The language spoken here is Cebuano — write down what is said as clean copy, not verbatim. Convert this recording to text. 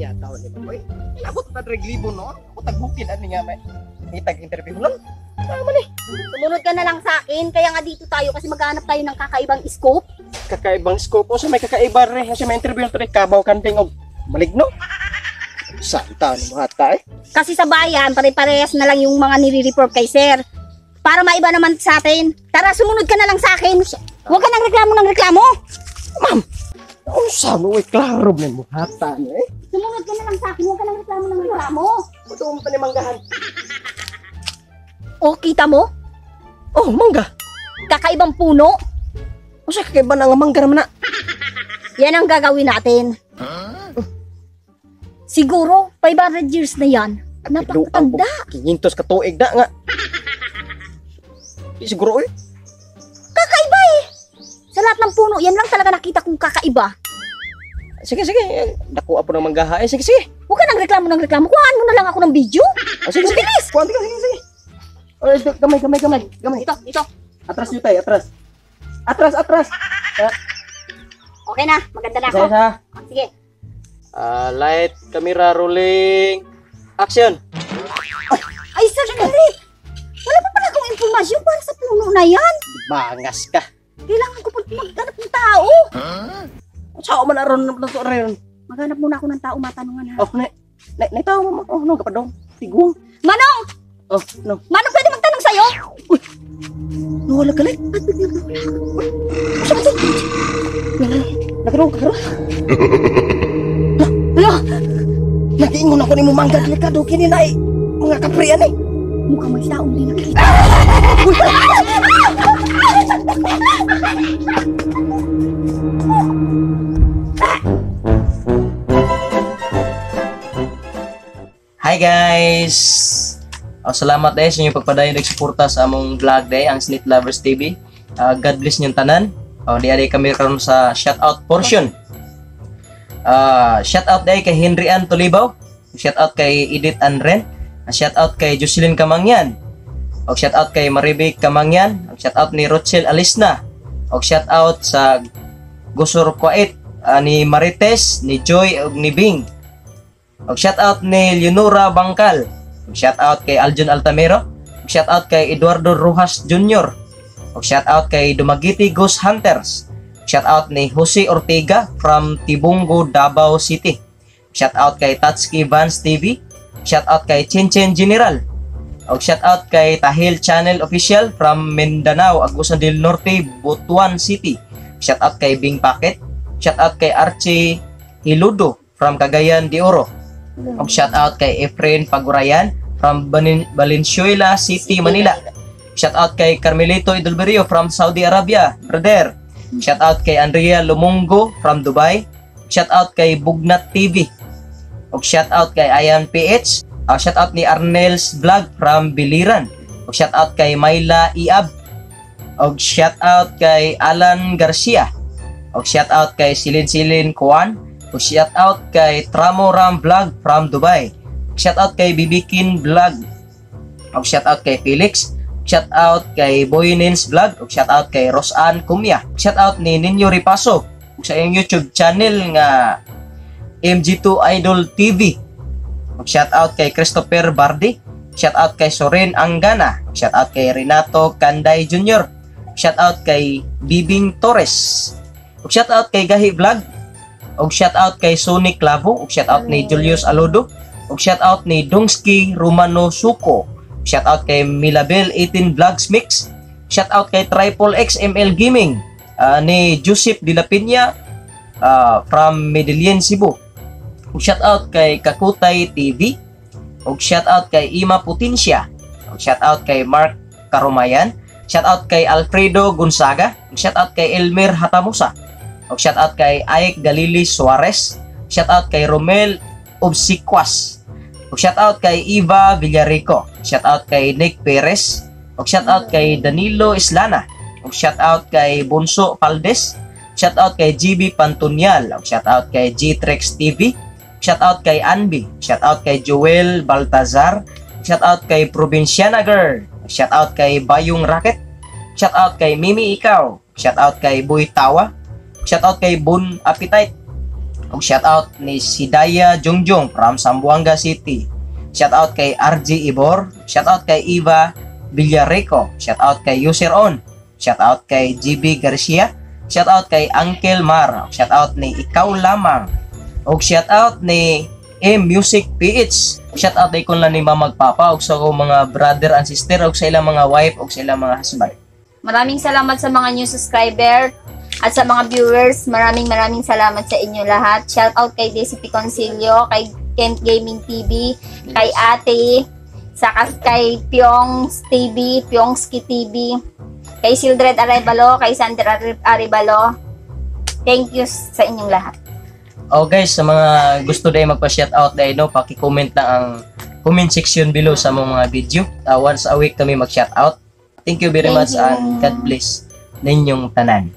Iya tao ni mo. Oy, inabot ta drag libo no. Ako tagbukid ani nga may itag interview lang. Tama ni. Sumunod ka na lang sa akin. Kaya nga dito tayo kasi maghanap tayo ng kakaibang scope. Kakaibang scope o sa may kakaiba re kasi may interview na to kabaw kanding og maligno. Santa ni mo hata eh. Kasi sa bayan, pare-parehas na lang yung mga nire-report kay sir. Para maiba naman sa atin. Tara, sumunod ka na lang sa akin. Huwag ka nang reklamo ng reklamo. Ma'am, unsa mo oy klaro ni mo hata ni eh. Sumunod ka na lang sa akin. Huwag ka nang reklamo ng reklamo. Puto mo pa ni manggahan. O, kita mo? Oh, mangga. Kakaibang puno. Unsa kakaiba na nga mangga naman na? Yan ang gagawin natin. Siguro, 500 years na yan. Napakatanda. 500 ka tuig na nga. Di siguro oy. Kakaiba eh. Sa lahat ng puno, yan lang talaga nakita kong kakaiba. Sige, sige. Dako po ng manggaha eh. Sige, sige. Huwag ka nang reklamo ng reklamo. Kuhaan mo na lang ako ng video. Oh, sige, sige. Bilis! Kuhaan ka, sige, sige. Oh, gamay, gamay, gamay. Gamay. Ito, ito. Atras nyo tayo, atras. Atras, atras. Okay na, maganda na Isa, ako. isa. Sige. Ah, light, camera, rolling. Action! Ay, sandali! Wala pa pala akong impormasyon para sa puno na yan. Bangas ka. Kailangan ko pa maghanap ng tao. Sao man aron na to ron? Maghanap muna ako ng tao, matanungan ha. Oh, na na na tao mo. Oh, no kapadong. Tiguang. Manong! Oh, no. Manong, pwede magtanong sa'yo? Nawala ka lang. At biglang nawala. Sa man to? Nakaroon ka karon. Ano? Nagiingon ako nimo mangga delikado kini na eh. Mga kaprian eh. Mukhang may taong di nakita. Hi guys! Oh, salamat eh sa inyong pagpadayon og suporta sa among vlog day, ang Snit Lovers TV. Ah, God bless inyong tanan. Oh, di adi kami karon sa shout out portion. Ah, shout out day kay Henry Ann Tulibaw, shout out kay Edith Anren, shout out kay Jocelyn Kamangyan. Og shout out kay Marivic Kamangyan, og shout out ni Rochelle Alisna. Og shout out sa Gusur Kuwait, ni Marites, ni Joy ug ni Bing. Og shout out ni Leonora Bangkal. Og shout out kay Aljon Altamiro. Og shout out kay Eduardo Rojas Jr. Og shout out kay Dumaguete Ghost Hunters. Shout out ni Jose Ortega from Tibunggo, Davao City. Shout out kay Tatsuki Vance TV. Shout out kay Chinchen General. Og shout out kay Tahil Channel Official from Mindanao, Agusan del Norte, Butuan City. Shout out kay Bing Packet. Shout out kay Archie Hiludo from Cagayan de Oro. Og shout out kay Efren Pagurayan from Valenzuela City, Manila. Shout out kay Carmelito Idolberio from Saudi Arabia, brother. Shout out kay Andrea Lumongo from Dubai. Shout out kay Bugnat TV. Og shout out kay Ayan PH. Shout out ni Arnel's Vlog from Biliran. Og shout out kay Myla Iab. Og shout out kay Alan Garcia. Og shout out kay Silin Silin Kuan. Og shout out kay Tramo Ram Vlog from Dubai. Shout out kay Bibikin Vlog. Og shout out kay Felix. Shout out kay Boynins Vlog. Og shout out kay Rosan Kumya. Shout out ni Ninyo Ripaso ug sa iyong YouTube channel nga MG2 Idol TV. Og shout out kay Christopher Bardi. Shout out kay Soren Angana. Shout out kay Renato Kanday Jr. Shout out kay Bibing Torres. Og shout out kay Gahi Vlog. Og shout out kay Sonic Clavo. Og shout out ni Julius Alodo. Og shout out ni Dongski Romano Suko. Shout out kay Milabel 18 Vlogs Mix. Shout out kay Triple XML Gaming, ni Joseph De La Peña, from Medellin, Cebu. Og shout out kay Kakutay TV. Og shout out kay Ima Potencia. Og shout out kay Mark Karumayan. Shout out kay Alfredo Gonzaga. Og shout out kay Elmer Hatamusa. Og shout out kay Ike Galili Suarez. Shout out kay Romel Obsiquas. Og shout out kay Eva Villarico. Shout out kay Nick Perez. Og shout out kay Danilo Islana. Og shout out kay Bonso Paldes. Shout out kay GB Pantunial. Og shout out kay G-Trex TV. Shout out kay Anby. Shout out kay Joel Baltazar. Shout out kay Provinciana Girl. Shout out kay Bayong Racket. Shout out kay Mimi Ikaw. Shout out kay Boy Tawa. Shout out kay Bon Appetite. Ug shout out ni Sidaya Jungjong from Zamboanga City. Shout out kay RG Ibor, shout out kay Eva Villarico, shout out kay User On, shout out kay GB Garcia, shout out kay Uncle Mar, shout out ni Ikaw Lamang, ug shout out ni M Music PH. Shout out kay lang ni Mama Papa ug sa akong mga brother and sister ug sa ilang mga wife ug sa ilang mga husband. Maraming salamat sa mga new subscriber at sa mga viewers. Maraming maraming salamat sa inyo lahat. Shout out kay DCP Concilio, kay Kent Gaming TV, kay Ate, saka kay Pyongs TV, Pyongski TV, kay Sildred Arevalo, kay Sander Arevalo. Thank you sa inyong lahat. Oh guys, sa mga gusto day magpa-shout out day no, paki-comment lang ang comment section below sa mga video. Once a week kami mag-shout out. Thank you very Thank much you. And God bless ninyong tanan.